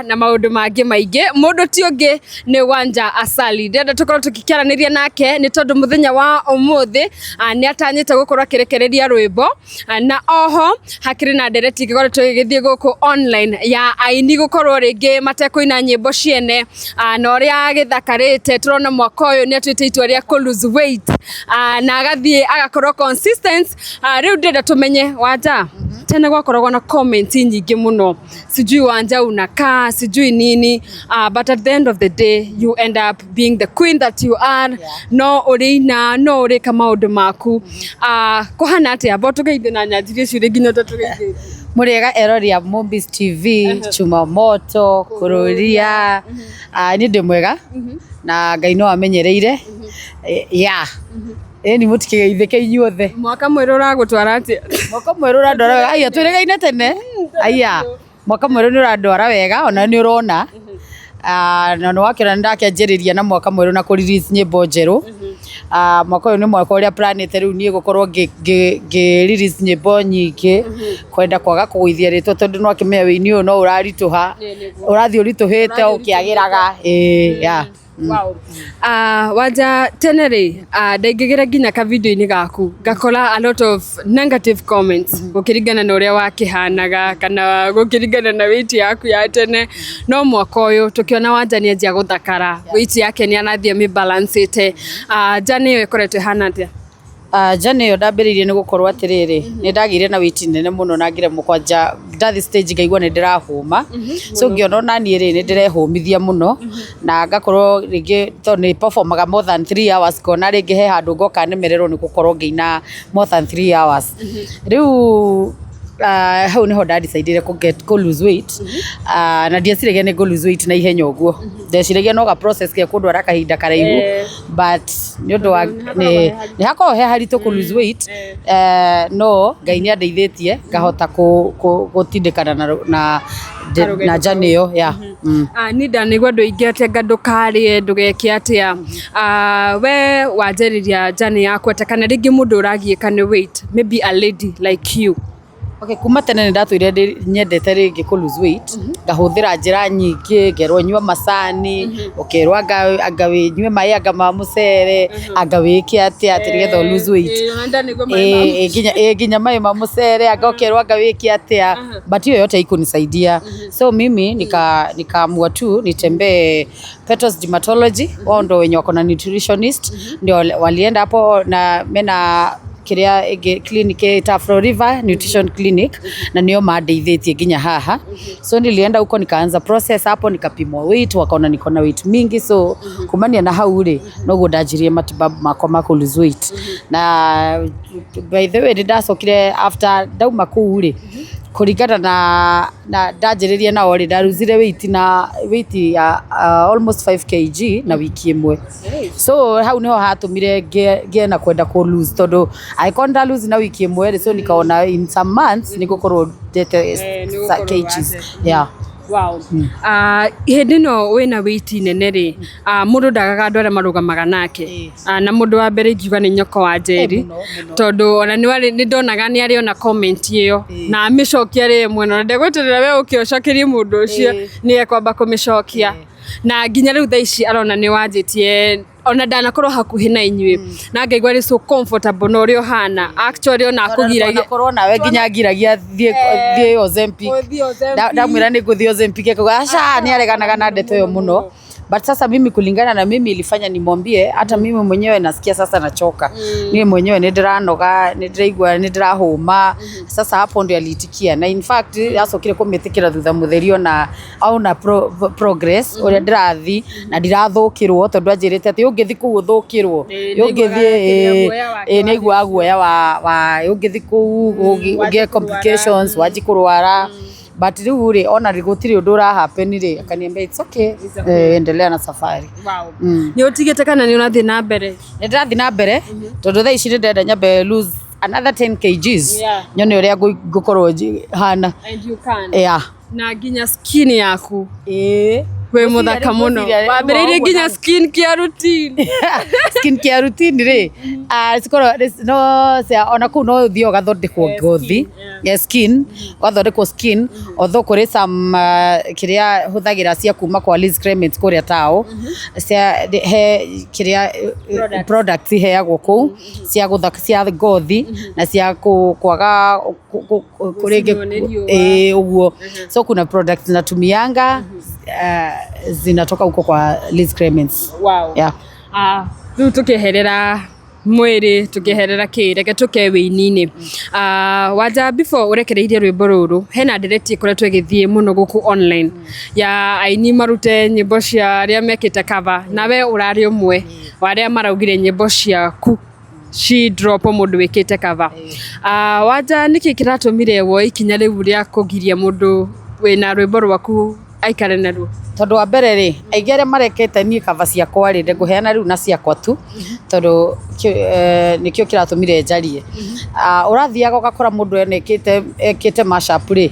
Kũrũria na maũndũ mangĩ maingĩ. Mũndũ ti ũngĩ nĩ Wanja Asali. Ndĩrenda tũkorwo tũkĩaranĩria nake nĩ tondũ mũthenya wa ũmũthĩ nĩ atanyĩte gũkorwo akĩrekereria rwĩmbo, na oho hakĩrĩ na ndereti ĩgĩkoretwo ĩgĩthiĩ gũkũ online ya aini gũkorwo rĩngĩ matekũina nyĩmbo ciene, na ũrĩa gĩthakarĩte. Tũrona mwaka ũyũ nĩ atuĩte itua rĩa kũ lose weight, na agathiĩ agakorwo consistent. Rĩu ndĩrenda tũmenye, Wanja, tene gwakoragwo na comment nyingĩ mũno, sijui Wanja unakaa sijui nini, but at the end of the day you end up being the queen that you are. No ũrĩina, no ũrĩka maũndũ maku. Kũhana atĩa? Amba ũtũgeithie na nyanjirie ciũria nginya ũtatũgeithĩtie. Mũrĩega erori a Mombis TV, chuma moto kũrũria. Ah, niĩ ndĩ mwega na Ngai no amenyereire. Ya, ĩni mũtikĩgeithĩke inyuothe. Mwaka mwerũ ũragũtwara atĩa? Mwaka mwerũ ũrandwara wega. Aya, twĩrĩgaine tene. Aya, mwaka mwerũ nĩ ũrandwara wega, ona nĩ ũrona. Ah, na nĩ wakĩona nĩ ndakĩanjĩrĩria na mwaka mwerũ na kũ release nyĩmbo njerũ. Ah, mwaka ũyũ nĩ mwaka ũrĩa planĩte rĩu niĩ gũkorwo ngĩ release nyĩmbo nyingĩ, kwenda kwaga kũgũithia rĩtwa, tondũ nĩ wakĩmenya wĩini ũyũ no ũraritũha, ũrathiĩ ũritũhĩte ũkĩagĩraga. Ĩĩ, ya. Wow. Wanja, tene rĩ, ndaingĩgĩra nginya ka video-inĩ gaku ngakora a lot of negative comments gũkĩringana na ũrĩa wakĩhanaga kana gũkĩringana na weight yaku ya tene. No mwaka ũyũ tũkĩona Wanja nĩ anjia gũthakara, weight yake nĩ arathiĩ amĩbalancĩte. Journey ĩyo ĩkoretwo ĩhana atĩa? Journey ĩyo ndambĩrĩirie nĩ gũkorwo atĩrĩrĩ, nĩ ndagĩire na weight nene mũno na ngĩremwo kwanja ndathiĩ stage ngaigua nĩ ndĩrahũma. So ngĩona ona niĩ rĩ, nĩ ndĩrehũmithia mũno na ngakorwo rĩngĩ tondũ nĩ performaga more than 3 hours, ngona rĩngĩ he handũ ngoka nemererwo nĩ gũkorwo ngĩina more than 3 hours. Rĩu hau nĩho nda-decidire kũ lose weight. Na ndieciragia nĩ ngũ lose weight na ihenya ũguo. Ndeciragia no ga process ge kũndwara kahinda karaihu, but nĩ ũndũ wa nĩ hakoragwo he haritũ kũ lose weight, no Ngai nĩ andeithĩtie ngahota gũtindĩkana na journey ĩyo, yeah. Niĩ ndanĩgua andũ aingĩ atĩ anga ndũkarĩe, ndũgeke atĩa. We wanjĩrĩria journey yaku atĩa, kana rĩngĩ mũndũ ũragiĩka nĩ weight, maybe a lady like you? Okay, kuma tene nĩ ndatũire nyendete rĩngĩ kũ lose weight, ngahũthĩra njĩra nyingĩ, ngerwo nyua macani, ũkerwo anga wĩnyue maĩ anga ma mũcere, anga wĩke atĩa atĩ nĩgetha ũ lose weight. Ona ndanĩgua maĩ ma Ĩ, nginya maĩ ma mũcere, anga ũkerwo anga wĩke atĩa, but hiyo yote haikunisaidia. So mimi nikaamua tu nitembee Petals Dermatology. Wao ndo wenye wako na nutritionist, ndio walienda hapo na mena kĩrĩa ĩngĩ clinic ĩta Afro River Nutrition Clinic, na nĩo mandeithĩtie nginya haha. So nilienda huko, nikaanza process hapo, nikapimwa weight, wakaona niko na weight mingi. So kumania na hau rĩ, noguo ndanjirie matibabu makwa ma kũ lose weight. Na by the way, nĩ ndacokire after ndauma kũu rĩ, kũringana na ndanjĩrĩria nao rĩ, ndaruzire weight na weight ya almost 5 kg na wiki ĩmwe. So hau niho hatũmire ngĩe na kwenda kũ lose, tondũ angĩkorwo nda lose na wiki ĩmwe rĩ, so nikaona in some months nĩ ngũkorwo ndete Nĩ ũgũkorwo kgs. wate. Yeah. Wow. Hĩndĩ ĩno wĩna weight nene rĩ, mũndũ ndagaga andũ arĩa marũgamaga nake. Na mũndũ wa mbere ingiuga nĩ nyoko wa Njeri, Mũno, mũno. tondũ ona nĩ ndonaga nĩ arĩ ona comment ĩyo na amĩcokia rĩ mwena, ona ndegweterera we ũke ũcokerie mũndũ ũcio, nĩ ekwamba kũmĩcokia. Na nginya rĩu thaa ici arona nĩ wanjĩtie, ona ndanakorwo hakuhĩ na inyuĩ na ngaigua arĩ so comfortable na ũrĩa ũhana, actually ona akũgiragia. Korwo nawe nginya ngiragia thiĩ Ozempic. Gũthiĩ Ozempic. Ndamwĩra nĩ ngũthiĩ Ozempic, akauga aca, nĩ areganaga na ndeto ĩyo mũno. But sasa mimi, kulingana na mimi, ilifanya nimwambie hata mimi mwenyewe nasikia sasa nachoka, niĩ mwenyewe nĩ ndĩranoga, nĩ ndĩraigua nĩ ndĩrahũma. Sasa hapo ndio aliitikia, na in fact acokire kũmĩtĩkĩra thutha mũtheri ona aona progress ũrĩa ndĩrathi na ndirathũkĩrwo, tondũ anjĩrĩte atĩ ũngĩthi kũu ũthũkĩrwo, nĩaiguaga ũngĩthiĩ kĩrĩa guoya wake. Nĩ aiguaga guoya wa ũngĩthi kũu wanjie ũgĩe complications, wanjie kũrwara. But rĩu rĩ, ona gũtirĩ ũndũ ũra happen rĩ, akaniambia it's okay, endelea na safari. Wow. Nĩ ũtigĩte kana nĩ ũrathiĩ na mbere? Nĩ ndĩrathiĩ na mbere, tondũ thaa ici nĩ ndĩrenda nyambe lose another 10 kgs, nyone ũrĩa ngũkorwo hana. And you can. Yeah. Na nginya skin yaku. Ĩĩ. Wĩ mũthaka mũno. Ngwĩciria- Wambĩrĩirie ũguo nginya skin care routine. Skin care routine rĩ, cikorwo no cia ona kũu no ũthiĩ ũgathondekwo ngothi ya skin, ũgathondekwo skin, although kũrĩ some kĩrĩa hũthagĩra cia kuma kwa Liz Clement kũrĩa tao cia he kĩrĩa products iheagwo kũu cia gũthaka cia ngothi na cia kwaga kũrĩngĩ. Gũcinwo nĩ riũa. Ĩĩ, ũguo. So kuna products natumianga zinatoka huko kwa Liz Clements. Wow. Yeah. Ah, rĩu tũkĩeherera mwĩrĩ, tũkĩeherera kĩ, reke tũke wĩini-inĩ. Ah, Wanja, before ũrekereirie rwĩmbo rũrũ, hena ndereti ĩkoretwo ĩgĩthiĩ mũno gũkũ online ya aini marute nyĩmbo cia arĩa mekĩte cover, nawe ũrarĩ ũmwe wa arĩa maraugire nyĩmbo ciaku ci drop mũndũ wĩkĩte cover. Ah, Wanja, nĩkĩ kĩratũmire woe ikinya rĩu rĩa kũgiria mũndũ wĩna rwĩmbo rwaku aikare naruo? Tondũ wa mbere rĩ, aingĩ arĩa marekete niĩ cover ciakwa rĩ, ngũheana rĩu na ciakwa tu tondũ nĩkĩo kĩratũmire njarie. Ũrathiaga ũgakora mũndũ ena ekĩte mashup rĩ,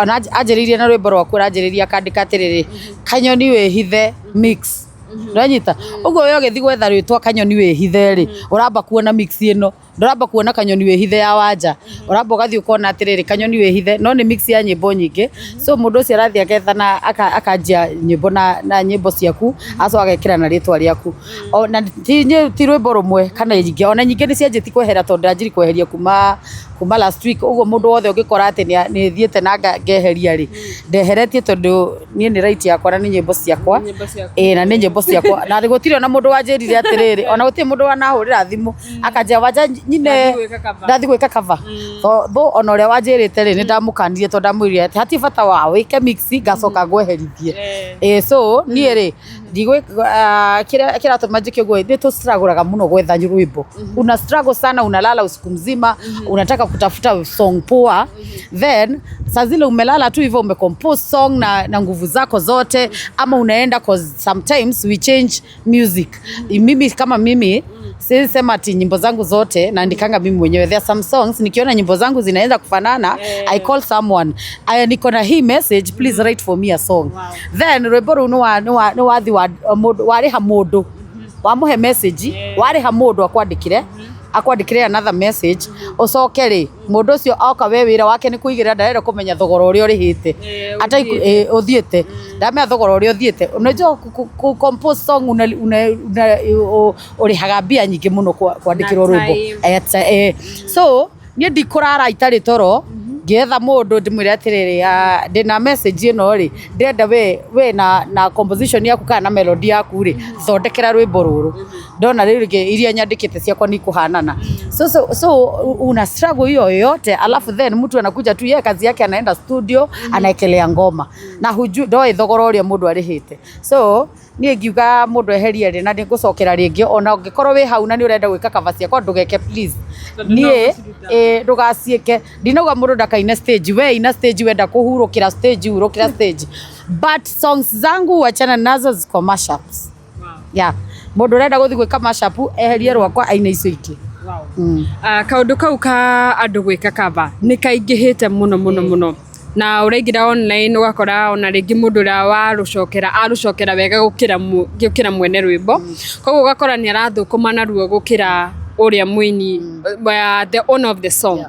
ona anjĩrĩirie na rwĩmbo rwaku, aranjĩrĩria akandĩka atĩrĩrĩ, "Kanyoni wĩhithe mix". Ũranyita? Ũguo we ũgĩthiĩ gwetha rwĩtwa "Kanyoni wĩhithe" rĩ, ũramba kuona mix ĩno, ndũramba kuona "Kanyoni wĩhithe" ya Wanja, ũramba ũgathiĩ ũkona atĩrĩrĩ, "Kanyoni wĩhithe", no nĩ mix ya nyĩmbo nyingĩ. So mũndũ ũcio arathiĩ agetha na akanjia nyĩmbo na nyĩmbo ciaku, agacoka agekĩra na rĩtwa rĩaku. Ona ti rwĩmbo rũmwe kana nyingĩ, ona nyingĩ nĩ cianjĩtie kwehera tondũ ndanjirie kweheria kuma last week. Ũguo mũndũ wothe ũngĩkora atĩ nĩ thiĩte na ngeheria rĩ, ndeheretie tondũ niĩ nĩ right yakwa na nĩ nyĩmbo ciakwa. Nyĩmbo ciaku. Ĩĩ, na nĩ nyĩmbo ciakwa, na gũtirĩ ona mũndũ wanjĩrire atĩrĩrĩ, ona gũtirĩ mũndũ wanahũrĩra thimũ akanjĩra, "Wanja nyine Ndathiĩ gwĩka cover." Ndathiĩ gwĩka cover." Though ona ũrĩa wanjĩrĩte rĩ, nĩ ndamũkanirie tondũ ndamwĩrire atĩ hatirĩ bata wa wĩke mix ngacoka ngweherithie. Ĩĩ, so niĩ rĩ, kĩrĩa kĩratũma njĩke ũguo, nĩ tũ struggle mũno gwetha rwĩmbo. Una struggle sana, unalala usiku mzima unataka kutafuta song poa, then saa zile umelala tu hivyo umecompose song na nguvu zako zote, ama unaenda, 'cause sometimes we change music. Mimi kama mimi siwezi sema ati nyimbo zangu zote naandikanga mimi mwenyewe. There are some songs nikiona nyimbo zangu zinaanza kufanana, I call someone, "Aya, niko na hii message, please write for me a song." Then rwĩmbo rũu nĩ wathi wa mũndũ, warĩha mũndũ, wamũhe message, warĩha mũndũ akwandĩkĩre another message, ũcoke rĩ, mũndũ ũcio oka, we wĩra wake nĩ kũigĩrĩra, ndarenda kũmenya thogora ũrĩa ũrĩhĩte. Ata ũthiĩte, ndamenya thogora ũrĩa ũthiĩte. Unajua ku compose song ũrĩhaga mbia nyingĩ mũno kwandĩkĩrwo Na rwĩmbo. Time. So niĩ ndikũrara itarĩ toro ngĩetha mũndũ ndĩmwĩre atĩrĩrĩ, "Ndĩna message ĩno rĩ, ndĩrenda we na composition yaku kana na melody yaku rĩ, thondekera rwĩmbo rũrũ." Ndona rĩu rĩngĩ iria nyandĩkĩte ciakwa nĩ ikuhanana. So una struggle hiyo yote, alafu then mtu anakuja tu, yeye kazi yake anaenda studio, anaekelea ngoma na huju ndoĩ thogora ũrĩa mũndũ arĩhĩte. So niĩ ngiuga mũndũ eherie rĩ, na nĩ ngũcokera rĩngĩ, ona ũngĩkorwo wĩ hau na nĩ ũrenda gwĩka cover ciakwa, ndũgeke please. Tondũ no Niĩ gũciruta. Ĩ, ndũgaciĩke. Ndinauga mũndũ ndakaine stage, we ina stage, wenda kũhurũkĩra stage, hurũkĩra stage, but songs zangu wachana nazo ziko mashups. Yeah, mũndũ ũrenda gũthiĩ gwĩka mashup eherie rwakwa, aine icio ingĩ. Kaũndũ kau ka andũ gwĩka cover nĩ kaingĩhĩte mũno mũno mũno, na ũraingĩra online ũgakora ona rĩngĩ mũndũ ũrĩa warũcokera arũcokera wega gũkĩra mwene rwĩmbo, koguo ũgakora nĩ arathũkũma naruo gũkĩra ũrĩa mũini, the owner of the song.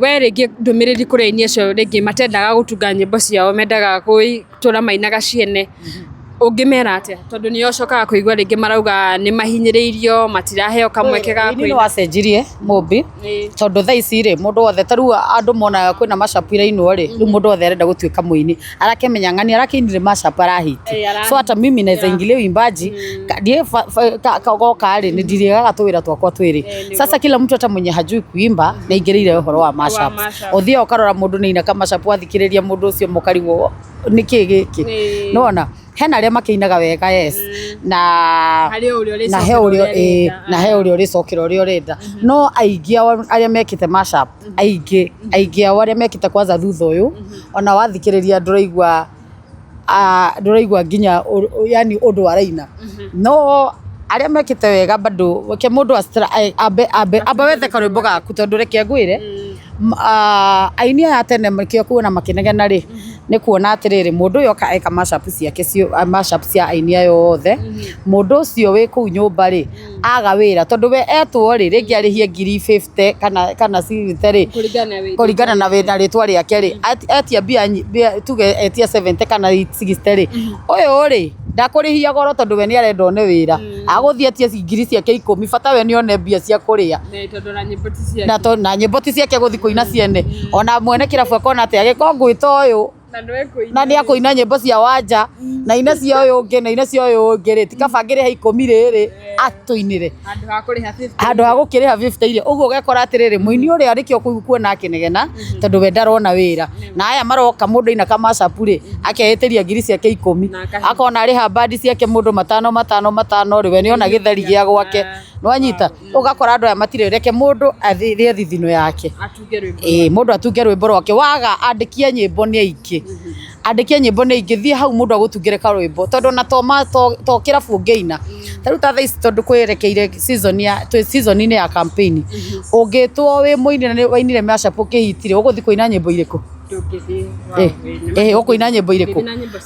We rĩngĩ ndũmĩrĩri kũrĩ aini acio rĩngĩ matendaga gũtunga nyĩmbo ciao, mendaga gũtũra mainaga ciene, ũngĩmera atĩa? Tondũ nĩo ũcokaga kũigua rĩngĩ marauga nĩ mahinyĩrĩirio, matiraheo kamweke ga Ũini nĩ kũina. Wacenjirie mũmbi, tondũ thaa ici rĩ, mũndũ wothe, ta rĩu andũ monaga kwĩna mashup irainwo rĩ, rĩu mũndũ wothe arenda gũtuĩka mũini, arakĩmenya ng'ani arakĩinire mashup arahiti. So hata mimi naweza ingilia uimbaji. Ndiye goka rĩ, nĩ ndirĩgaga tũwĩra twakwa twĩrĩ. Sasa kila mtu, hata mwenye hajui kuimba, nĩaingĩrĩire ũhoro wa mashups. Mashup. Ũthiaga ũkarora mũndũ nĩ ka mashup, wathikĩrĩria mũndũ ũcio mũkarigwo nĩkĩ gĩkĩ. Nĩwona hena arĩa makĩinaga wega, yes, na Harĩ o ũrĩa na he ũrĩcokera ũrĩa ũrĩa ĩĩ, ũrenda. Na he ũrĩa ũrĩcokera ũrĩa ũrenda, no aingĩ ao arĩa mekĩte mashup, aingĩ aingĩ ao arĩa mekĩte kwanza thutha ũyũ, ona wathikĩrĩria ndũraigua, ndũraigua nginya yani ũndũ araina. No arĩa mekĩte wega bado reke mũndũ ambe wethe karwĩmbo gaku, tondũ reke ngwĩre, aini aya a tene makĩo kuona makĩnegena rĩ, Nĩ kuona atĩrĩrĩ, mũndũ ũyũ oka eka mashup ciake, mashup cia aini aya othe, mũndũ ũcio wĩ kũu nyũmba rĩ, aga wĩra, tondũ we etwo rĩ, rĩngĩ arĩhie ngiri 50 kana 60 rĩ, kũringana na wĩra rĩtwa rĩake rĩ, etia mbia tuge etia 70 kana 60 rĩ, ũyũ rĩ, ndakũrĩhia goro tondũ we nĩ arenda one wĩra, agũthiĩ etie ngiri ciake 10, bata we nĩ one mbia cia kũrĩa. Na nyĩmbo ti ciake gũthiĩ kũina ciene, ona mwene kĩrabu akona atĩ agĩkorwo ngwĩta ũyũ na nĩ akũina nyĩmbo cia Wanja na ine cia ũyũ ũngĩ na ine cia ũyũ ũngĩ rĩ, ti kaba ngĩrĩhe 10 rĩrĩ atũinĩre handũ ha gũkĩrĩha 50 iria. Ũguo ũgekora atĩrĩrĩ, mũini ũrĩa nĩkĩo kuona akĩnegena tondũ we ndarona wĩra, na aya maroka mũndũ aina kamashapu rĩ, akeĩtĩria ngiri ciake 10, akona arĩha bandi ciake mũndũ matano matano matano rĩ, we nĩona gĩtheri gĩa gwake, nĩwanyita? Ũgakora andũ aya matirĩ, reke mũndũ athĩe thithino yake, mũndũ atunge rwĩmbo rwake, waga andĩki a nyĩmbo nĩ aingĩ, andĩki a nyĩmbo nĩ aingĩ, thiĩ hau mũndũ agũtungĩre karwĩmbo, tondũ ona to kĩrabu ũngĩina, ta rĩu ta thaa ici tondũ kwĩrekeire season ya, twĩ season-inĩ ya campaign, ũngĩtwo wĩ mũini na wainire mashup ũkĩhitire, ũgũthiĩ kũina nyĩmbo irĩkũ? Ũkũina nyĩmbo irĩkũ?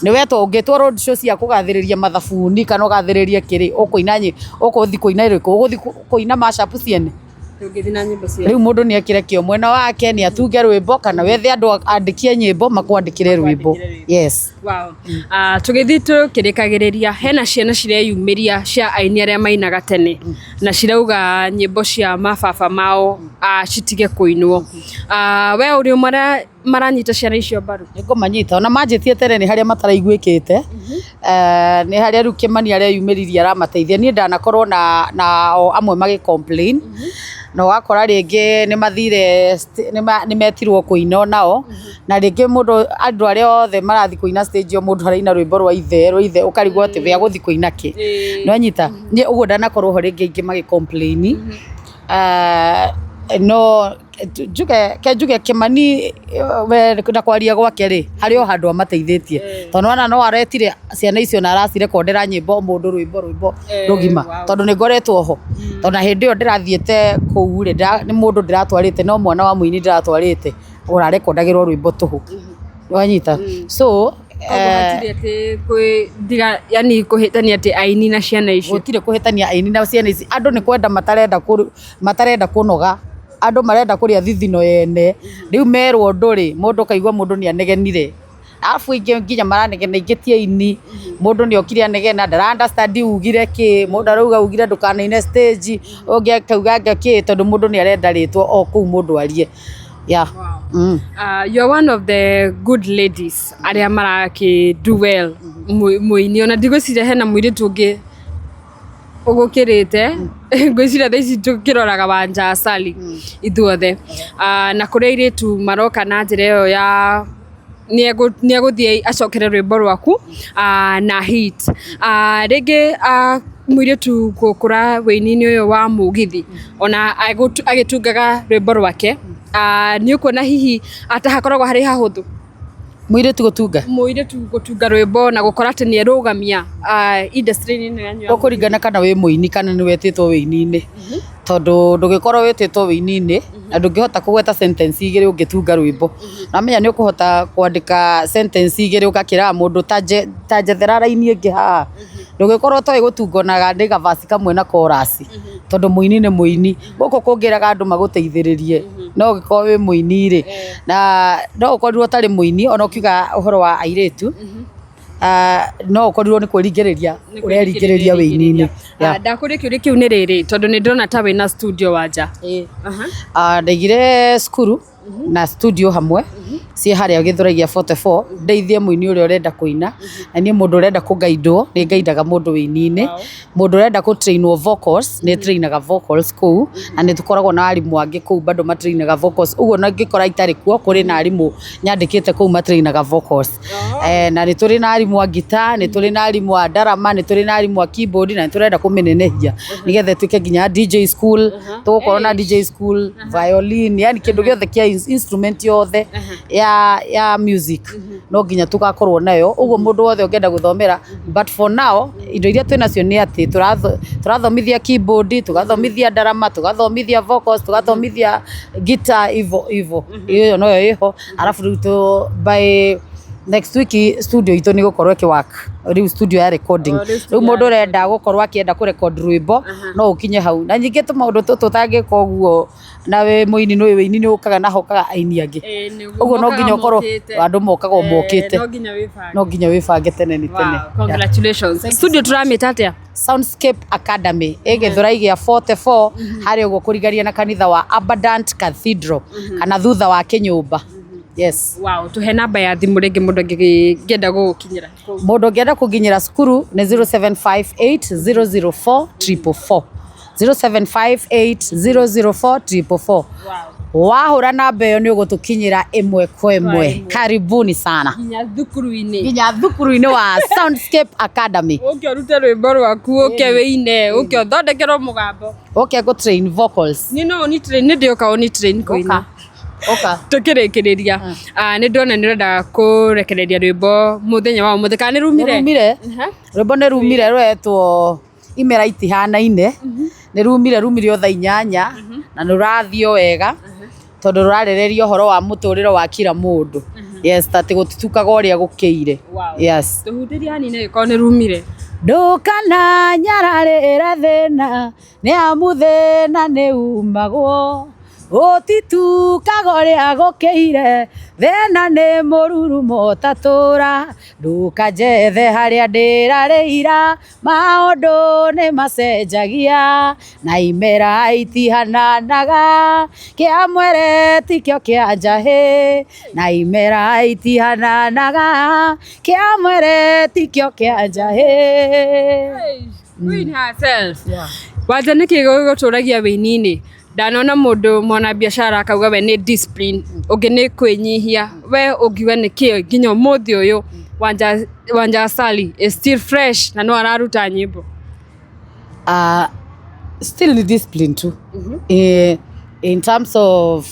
Nĩ wetwo ũngĩtwo road show cia kũgathĩrĩria mathabuni kana ũgathĩrĩrie kĩrĩ, ũkũina ũgũthiĩ kũina ĩrĩkũ? Ũgũthiĩ kũina mashup ciene? Rĩu mũndũ nĩ ekĩre kĩo mwena wake, nĩ atunge rwĩmbo kana wethe andũ andĩki a nyĩmbo makwandĩkĩre rwĩmbo. Yes. Wow. Tũgĩthiĩ tũkĩrĩkagĩrĩria, hena ciana cireyumĩria cia aini arĩa mainaga tene na cirauga nyĩmbo cia mababa mao citige kũinwo. We ũrĩ ũmwe arĩa maranyita ciana icio mbaru? Nĩngũmanyita, ona manjĩtie tene nĩ harĩa mataraiguĩkĩte, nĩ harĩa rĩu Kĩmani areyumĩririe aramateithia. Niĩ ndanakorwo na o amwe magĩ complain, na ũgakora rĩngĩ nĩ mathire, nĩ metirwo kũina onao, na rĩngĩ mũndũ, andũ arĩa othe marathiĩ kũina stage o mũndũ araina rwĩmbo rwa ithe, ũkarigwo atĩ we agũthiĩ kũina kĩ. Nĩwanyita? Niĩ ũguo ndanakorwo ho rĩngĩ aingĩ magĩ complain, no njuge ke njuge Kĩmani we na kwaria gwake rĩ, harĩ o handũ amateithĩtie, tondũ nĩwona no aretire ciana icio na aracirekondera nyĩmbo mũndũ rwĩmbo rwĩmbo rũgima, tondũ nĩ ngoretwo ho, tondũ na hĩndĩ ĩyo ndĩrathiĩte kũu rĩ, nĩ mũndũ ndĩratwarĩte, no mwana wa mũini ndĩratwarĩte ũrarekondagĩrwo rwĩmbo tũhũ, nĩwanyita? So yani kũhĩtania atĩ aini na ciana icio, gũtirĩ kũhĩtania aini na ciana ici, andũ nĩ kwenda matarenda kũnoga, andũ marenda kũrĩa thithino yene, rĩu merwo ũndũ rĩ, mũndũ ũkaigua mũndũ nĩ anegenire, arabu aingĩ nginya maranegena aingĩ ti aini, mũndũ nĩ okire anegena, ndara understand ugire kĩ, mũndũ arauga ugire ndũkanaine stage, ũngĩ akauga anga kĩ, tondũ mũndũ nĩ arenda rĩtwa o kũu mũndũ arie. Yeah. Wow. You're one of the good ladies arĩa maraki do well mũini, ona ndigwĩciria hena mũirĩtu ũngĩ ũgũkĩrĩte, ngwĩciria thaa ici tũkĩroraga Wanja Asali ithuothe, na kũrĩ airĩtu maroka na njĩra ĩyo ya nĩ egũthiĩ acokere rwĩmbo rwaku na hit. Rĩngĩ mũirĩtu gũkũra wĩini-inĩ ũyũ wa mũgithi ona agĩtungaga rwĩmbo rwake, nĩ ũkuona hihi ata hakoragwo harĩ hahũthũ mũirĩtu gũtunga, mũirĩtu gũtunga rwĩmbo na gũkora atĩ nĩ erũgamia industry-inĩ ĩno yanyu ya ũkũringana kana wĩ mũini kana nĩ wetĩtwo wĩini-inĩ, tondũ ndũngĩkorwo wĩtĩtwo wĩini-inĩ na ndũngĩhota kũgweta sentence igĩrĩ ũngĩtunga rwĩmbo, namenya nĩ ũkũhota kwandĩka sentence igĩrĩ ũgakĩraga mũndũ ta njethera raini ĩngĩ haha, ndũngĩkorwo ũtoĩ gũtunga ona nĩ gavaci kamwe na chorus, tondũ mũini nĩ mũini, gũkũ kũngĩraga andũ magũteithĩrĩrie, no ũngĩkorwo wĩ mũini rĩ, na no ũkorirwo ũtarĩ mũini, ona ũkiuga ũhoro wa airĩtu, no ũkorirwo nĩ kwĩringĩrĩria ũreringĩrĩria wĩini-inĩ. Ndakũria kĩũria kĩu nĩ rĩrĩ, tondũ nĩ ndĩrona ta wĩna studio Wanja. Ndaigire cukuru na studio hamwe ciĩ harĩa Gĩthũrai gĩa 44, ndeithie mũini ũrĩa ũrenda kũina, na niĩ mũndũ ũrenda kũgaindwo nĩ ngaindaga mũndũ wĩini-inĩ, mũndũ ũrenda gũtrainwo vocals nĩ trainaga vocals kũu, na nĩ tũkoragwo na arimũ angĩ kũu bado matrainaga vocals, ũguo ona ingĩkora itarĩ kuo, kũrĩ na arimũ nyandĩkĩte kũu matrainaga vocals. Na nĩ tũrĩ na arimũ a guitar, nĩ tũrĩ na arimũ a ndarama, nĩ tũrĩ na arimũ a keyboard, na nĩ tũrenda kũmĩnenehia nĩgetha ĩtuĩke nginya DJ school, tũgũkorwo na DJ school, violin, yani kĩndũ gĩothe kĩa instrument yothe ya music no nginya tũgakorwo nayo, ũguo mũndũ wothe ũngĩenda gũthomera, but for now indo iria twĩ nacio nĩ atĩ tũrathomithia keyboard, tũgathomithia ndarama, tũgathomithia vocals, tũgathomithia guitar, ivo ivo, ĩyo noyo ĩho, arabu rĩu by Next week studio itũ nĩ gũkorwo ĩkĩ rĩu studio ya recording. Oh, rĩu studio Rĩu mũndũ ya ũrenda gũkorwo akĩenda kũ record rwĩmbo no ũkinye hau. Na ningĩ tũmaũndũ tũtũ ũtangĩka ũguo na wĩ mũini, nĩ ũĩ wĩini nĩ ũkaga na hokaga aini angĩ. Ũguo no nginya ũkorwo andũ mokaga o mokĩte. No nginya wĩbange. No nginya wĩbange tene nĩ tene. Wow, congratulations. Studio tũramĩta atĩa? Soundscape Academy ĩ Gĩthũrai gĩa 44 harĩa ũguo kũrigania na kanitha wa Abundant Cathedral kana thutha wa kĩnyũmba. Yes. Wow, tuhe namba ya thimũ rĩngĩ mũndũ angĩenda gũgũkinyĩra. Mũndũ ũngĩenda kũnginyĩra cukuru nĩ 0758 004 444, 0758 004 444. Wahũra namba ĩyo nĩ ũgũtũkinyĩra ĩmwe kwa ĩmwe. Karibuni sana. Nginya thukuru-inĩ. Nginya thukuru-inĩ wa Soundscape Academy. Ũke ũrute rwĩmbo rwaku, ũke wĩine, ũke ũthondekerwo mũgambo. Ũke ngũ train vocals. Niĩ no ũni train, nĩ ndĩũka ũni train kũina. Ũka. Tũkĩrĩkĩrĩria, nĩ ndona nĩ ũrenda kũrekereria rwĩmbo mũthenya wa ũmũthĩ, kana nĩ rumire? Nĩ rumire. Rwĩmbo nĩ rumire, rũretwo Imera Itihanaine. Nĩ rumire, rumire o thaa 8 na nĩ rũrathiĩ o wega tondũ rũrarĩrĩria ũhoro wa mũtũrĩre wa kila mũndũ. Yes, atĩ gũtitukaga ũrĩa gũkĩire. Yes. Tũhutĩrie hanini angĩkorwo nĩ rumire. Ndũkana nyararĩra thĩna, nĩ amu thĩna nĩ umagwo, gũtitukaga ũrĩa gũkĩire, thĩna nĩ mũrurumo ũtatũra. Ndũkanjethe harĩa ndĩrarĩira, maũndũ nĩ macenjagia na imera itihananaga, kĩa mwere tikĩo kĩa njahĩ, na imera itihananaga, kĩa mwere tikĩo kĩa njahĩ. Queen herself. Wanja, nĩkĩ gĩgũtũragia wĩini-inĩ? Ndanona mũndũ mwana biacara akauga we nĩ discipline, ũngĩ nĩ kwĩnyihia, we ũngiuga nĩkĩ nginya ũmũthĩ ũyũ Wanja, Wanja Asali is still fresh na no araruta nyĩmbo? Still ni discipline tu. In terms of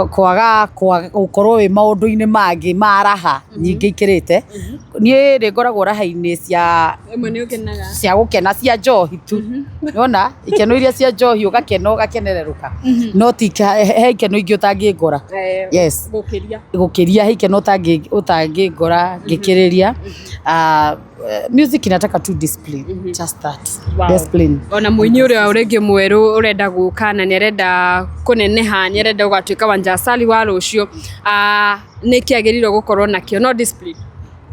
kwaga gũkorwo wĩ maũndũ-inĩ mangĩ ma raha nyingĩ ikĩrĩte, niĩ nĩ ngoragwo raha-inĩ cia Ĩmwe nĩ ũkenaga. Cia gũkena cia njohi tu, nĩwona ikeno iria cia njohi, ũgakena ũgakenererũka, no ti he ikeno ingĩ ũtangĩngora. Yes. Gũkĩria. Gũkĩria, he ikeno ũtangĩngora ngĩkĩrĩria. Music inataka tu discipline, just that. Discipline. Ona mũini ũrĩa rĩngĩ mwerũ ũrenda gũka na nĩ arenda kũneneha, nĩ arenda gũgatuĩka Wanja Asali wa rũciũ, nĩkĩ agĩrĩirwo gũkorwo nakĩo? No discipline.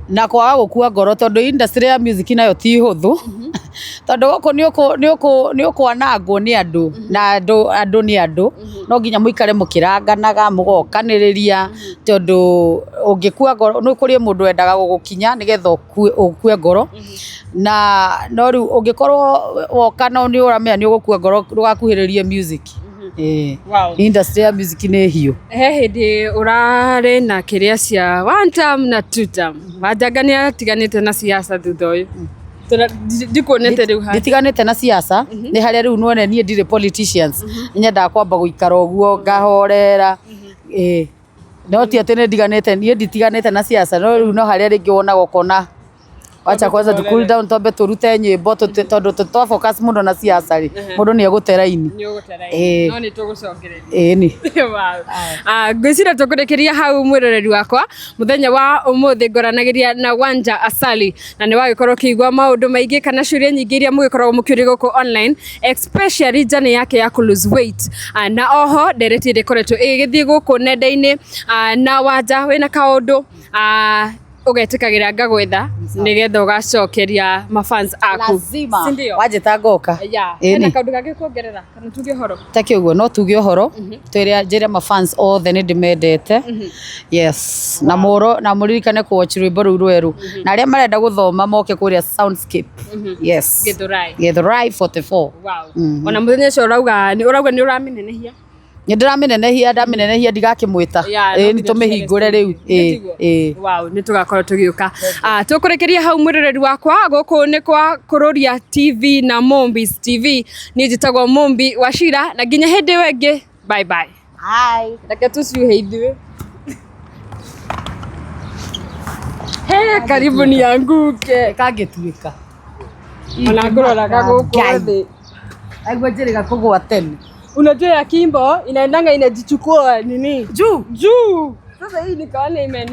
Na kwaga gũkua ngoro, tondũ industry ya music nayo ti hũthũ, tondũ gũkũ nĩ ũkwanangwo nĩ andũ, na andũ nĩ andũ, no nginya mũikare mũkĩranganaga, mũgokanĩrĩria, tondũ ũngĩkua ngoro nĩ kũrĩ mũndũ wendaga gũgũkinya nĩgetha ũkue ngoro. Na no rĩu ũngĩkorwo woka no nĩ ũramenya nĩ ũgũkua ngoro, ndũgakuhĩrĩrie music. Industry ya music nĩ hiũ. He hĩndĩ ũrarĩ na kĩrĩa cia one term na two term. Wanja nĩ atiganĩte na siasa thutha ũyũ. Ndikuonete rĩu haha. Nditiganĩte na siasa, nĩ harĩa rĩu nĩwone niĩ ndirĩ politicians, nyendaga kwamba gũikara ũguo ngahorera. Ĩĩ, no ti atĩ nĩ ndiganĩte, niĩ nditiganĩte na siasa, no rĩu no harĩa rĩngĩ wonaga ũkona wacha kwanza tu cool down, twambe tũrute nyĩmbo, tondũ twa focus mũno na siasa rĩ, mũndũ nĩ egũte raini. Nĩ ũgũte Ĩĩ. raini. No nĩ tũgũcokereria. Ĩĩ nĩ. Wow. Ngwĩciria tũkũrĩkĩria hau, mwĩroreri wakwa. Mũthenya wa ũmũthĩ ngoranagĩria na Wanja Asali na nĩ wagĩkorwo ũkĩigua maũndũ maingĩ kana ciũria nyingĩ iria mũgĩkoragwo mũkĩũria gũkũ online, especially journey yake ya kũ lose weight, na oho ndereti ĩrĩa ĩkoretwo ĩgĩgĩthiĩ gũkũ nenda-inĩ. Na Wanja, wĩna kaũndũ, ũgetĩkagĩra ngagwetha nĩgetha ũgacokeria mafans aku? Lazima. Si ndio? Wanjĩta ngoka. Yeah. Ĩĩ Hena nĩ. kaũndũ gangĩ kuongerera kana tuge ũhoro? Take ũguo, no tuge ũhoro, twĩre, njĩre mafans othe nĩ ndĩmendete. Yes, na mũro na mũririkane kũ watch rwĩmbo rũu rwerũ, na arĩa marenda gũthoma moke kũrĩa Soundscape. Yes. Gĩthũrai. Gĩthũrai 44. Wow. Ona mũthenya ũcio ũrauga nĩ ũramĩnenehia. Nĩ ndĩramĩnenehia, ndamĩnenehia ndigakĩmwĩta. Yeah, no Ĩĩ, nĩ nginya tũmĩhingũre rĩu. Ĩĩ. Nĩtiguo? Ĩĩ. Wow, nĩ tũgakorwo tũgĩũka. Tũkũrĩkĩria hau, mwĩroreri wakwa, gũkũ nĩ kwa Kũrũria TV na Mombis TV. Niĩ njĩtagwo Mombi Wachira, na nginya hĩndĩ ĩyo ĩngĩ, bye bye. Hi. Reke tũciũhe ithuĩ. He karibu nianguke. Kangĩtuĩka. Ona ngũroraga gũkũ Ngai. thĩ. Aigua njĩrĩga kũgwa tene. Unajua ya kimbo inaendanga inajichukua nini Juu. Juu. Sasa hii nikaona ime